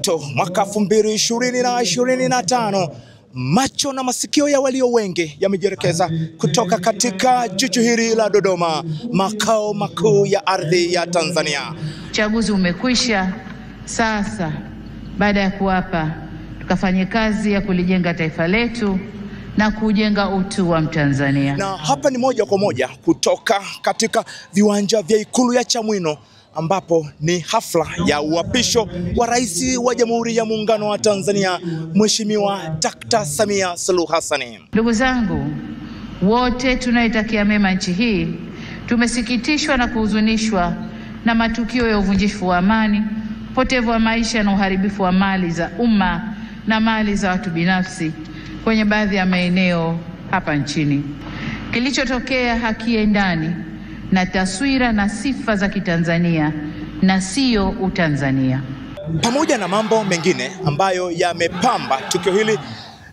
mseto mwaka 2025. Macho na masikio ya walio wengi yamejielekeza kutoka katika jiji hili la Dodoma, makao makuu ya ardhi ya Tanzania. Uchaguzi umekwisha. Sasa baada ya kuapa, tukafanye kazi ya kulijenga taifa letu na kujenga utu wa Mtanzania. Na hapa ni moja kwa moja kutoka katika viwanja vya Ikulu ya Chamwino, ambapo ni hafla ya uapisho wa Rais wa Jamhuri ya Muungano wa Tanzania, Mheshimiwa Dr. Samia Suluhu Hassan. Ndugu zangu wote tunaitakia mema nchi hii, tumesikitishwa na kuhuzunishwa na matukio ya uvunjifu wa amani, upotevu wa maisha na uharibifu wa mali za umma na mali za watu binafsi kwenye baadhi ya maeneo hapa nchini. Kilichotokea hakiendani na taswira na sifa za Kitanzania na sio Utanzania. Pamoja na mambo mengine ambayo yamepamba tukio hili,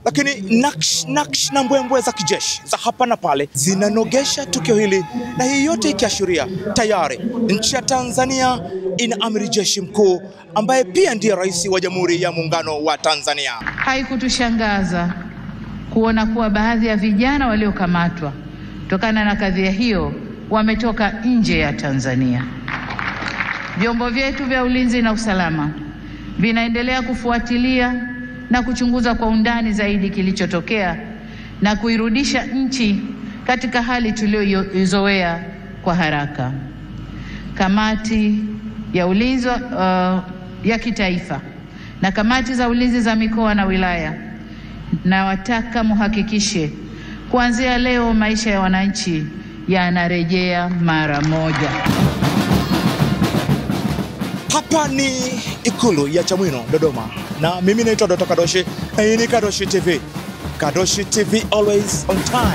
lakini naksh na mbwembwe za kijeshi za hapa na pale zinanogesha tukio hili, na hii yote ikiashiria tayari nchi ya Tanzania ina amiri jeshi mkuu ambaye pia ndiye Rais wa Jamhuri ya Muungano wa Tanzania. Haikutushangaza kuona kuwa baadhi ya vijana waliokamatwa kutokana na kadhia hiyo wametoka nje ya Tanzania. Vyombo vyetu vya ulinzi na usalama vinaendelea kufuatilia na kuchunguza kwa undani zaidi kilichotokea na kuirudisha nchi katika hali tuliyoizoea kwa haraka. Kamati ya ulinzi ya kitaifa na kamati za ulinzi za mikoa na wilaya, na wataka muhakikishe kuanzia leo maisha ya wananchi yanarejea mara moja. Hapa ni Ikulu ya Chamwino, Dodoma, na mimi naitwa Dr. Kadoshi, na hii ni Kadoshi TV. Kadoshi TV, always on time.